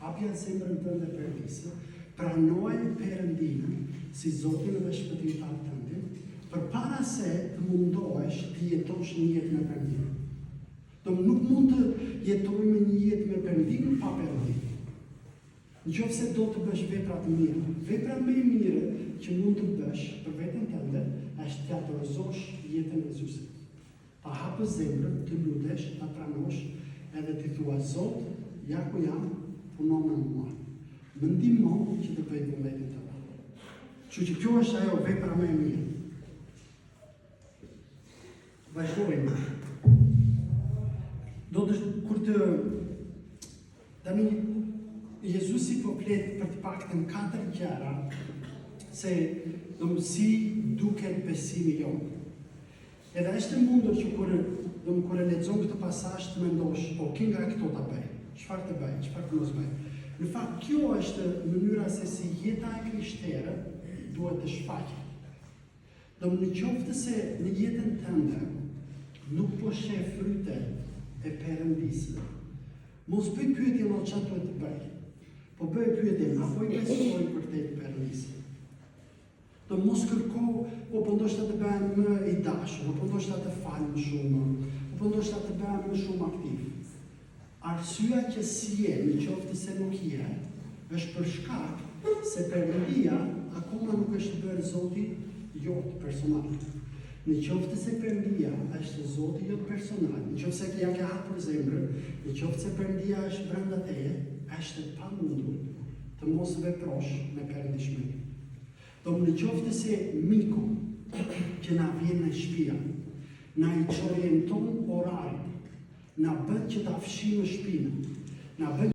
Hapja zemrën tënde Perëndisë, pranoje Perëndinë si Zotin dhe Shpëtimtar tëndin, përpara se të mundohesh të jetosh një jetë me Perëndinë. Do nuk mund të jetojmë një jetë me Perëndinë pa Perëndinë. Në qoftë se do të bësh vepra të mira, vepra më e mirë që mund të bësh për veten tënde është t'ia dorëzosh jetën Jezusit. Ta hapësh zemrën, të lutesh, ta pranosh edhe t'i thuash Zot, ja ku jam, puno me mua. Më ndihmo që të bëj vullnetin tënd. Kështu që kjo është ajo vepra më e mirë. Vazhdojmë. Do të kur të tani Jezusi po flet për të paktën katër gjëra se do si duket besimi jonë. Edhe është e mundur që kur do kur e lexon këtë pasazh të mendosh, ok, nga këto ta bëj, çfarë të bëj, çfarë të mos bëj. Në fakt kjo është mënyra se si jeta e krishterë duhet të shfaqet. Do në qoftë se në jetën tënde nuk po sheh fryte e Perëndisë, mos bëj pyetjen o çfarë duhet të bëj. Po bëj pyetjen, a po i besoj vërtet Perëndisë? Do mos kërko, po po ndoshta të bëhem më i dashur, po ndoshta të fal më shumë, po ndoshta të bëhem më shumë aktiv. Arsyeja që s'je, në qoftë se nuk je, është për shkak se Perëndia akoma nuk është bërë Zoti jot personal. Në qoftë se Perëndia është Zoti jot personal, në qoftë se ja ke hapur zemrën, në qoftë se Perëndia është brenda teje, është e pamundur të mos veprosh me perëndishmëri. Do në qoftë se miku që na vjen në shtëpia, na i çorienton orarin, Na bën që ta fshijmë shpinë. Na bën.